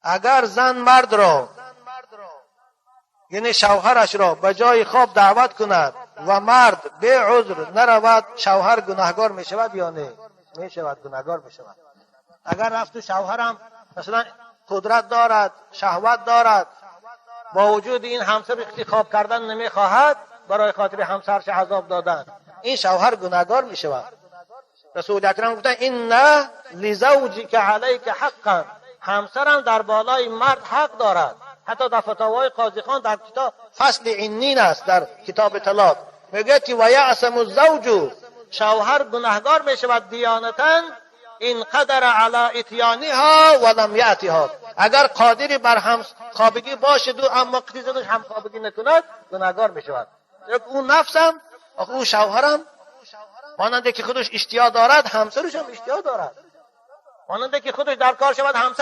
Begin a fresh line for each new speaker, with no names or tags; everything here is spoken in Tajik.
Агар зан мардро, яъне шавҳарашро, ба ҷои хоб даъват кунад ва мард беузр наравад, шавҳар гунаҳгор мешавад ё не? Мешавад, гунаҳгор мешавад. Агар рафту шавҳарам, масалан, қудрат дорад, шаҳват дорад, бо вуҷуди ин ҳамсар хоб кардан намехоҳад, барои хотири ҳамсараш азоб додан, ин шавҳар гунаҳгор мешавад. Расули акрам гуфтанд: «Инна лизавҷика алайка ҳаққан». Ҳамсарам дар болои мард ҳақ дорад. Ҳатто дар фатовои Қозихон, дар китоб фасли иннин аст, дар китоби талоқ мегӯяд, ки ва яъсаму завҷу, шавҳар гунаҳгор мешавад диёнатан, ин қадара ала итёниҳо ва лам яътиҳо. Агар қодири бар ҳамхобигӣ бошаду, аммо қити ҳамхобигӣ накунад, гунаҳгор мешавад. Ӯ нафсам, ӯ шавҳарам, монанде ки худаш иштиҳо дорад, ҳамсараш ҳам иштиҳо дорад. Монанде ки худаш дар кор шавад, ҳамсар